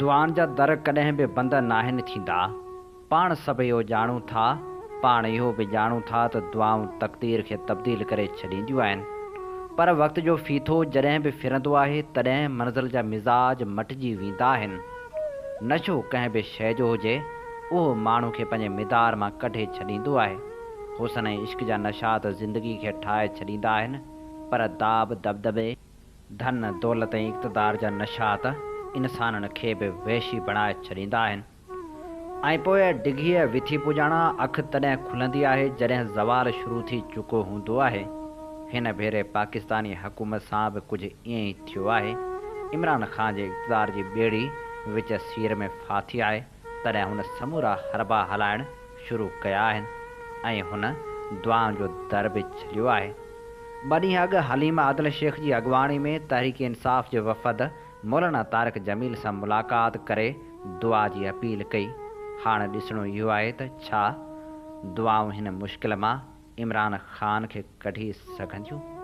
دعائن جا در ڪڏهن به بند ناهن ٿيندا. پاڻ سڀ اهو ڄاڻون ٿا. پاڻ اهو به ڄاڻون ٿا ته دعائون تقدير کي تبديل ڪري ڇڏينديون آهن. پر وقت جو ڦيٿو جڏهن به ڦرندو آهي، تڏهن منزل جا مزاج مٽجي ويندا آهن. نشو ڪنهن به شيء جو هجي، اهو ماڻهو کي پنهنجي مدار مان ڪڍي ڇڏيندو آهي. حسن ۽ عشق جا نشا ته زندگي کي ٺاهي ڇڏيندا آهن، پر داٻ دٻدٻي، ڌن، دولت ۽ اقتدار جا نشا ته انسانن کي به وحشي بڻائي ڇڏيندا آهن ۽ پوء ڊگهيء وٿي پڄاڻان اک تڏهن کلندي آهي جڏهن زوال شروع ٿي چڪو هوندو آهي. هن ڀيري پاڪستاني حڪومت سان به ڪجهه ائين ئي ٿيو آهي. عمران خان جي اقتدار جي ٻيڙي وچ سير ۾ ڦاٿي آهي تڏهن هن سمورا حربا هلائڻ شروع ڪيا آهن ۽ هن دعائن جو در به ڇليو آهي. ٻه ڏينهن اڳ حليم عادل شيخ جي اڳواڻي ۾ تحريڪ انصاف جي وفد مولانا طارق جميل سان ملاقات ڪري دعا جي اپيل ڪئي. هاڻ ڏسڻو اهو آهي ته ڇا دعائون هن مشڪل مان عمران خان کي ڪڍي سگهنديون؟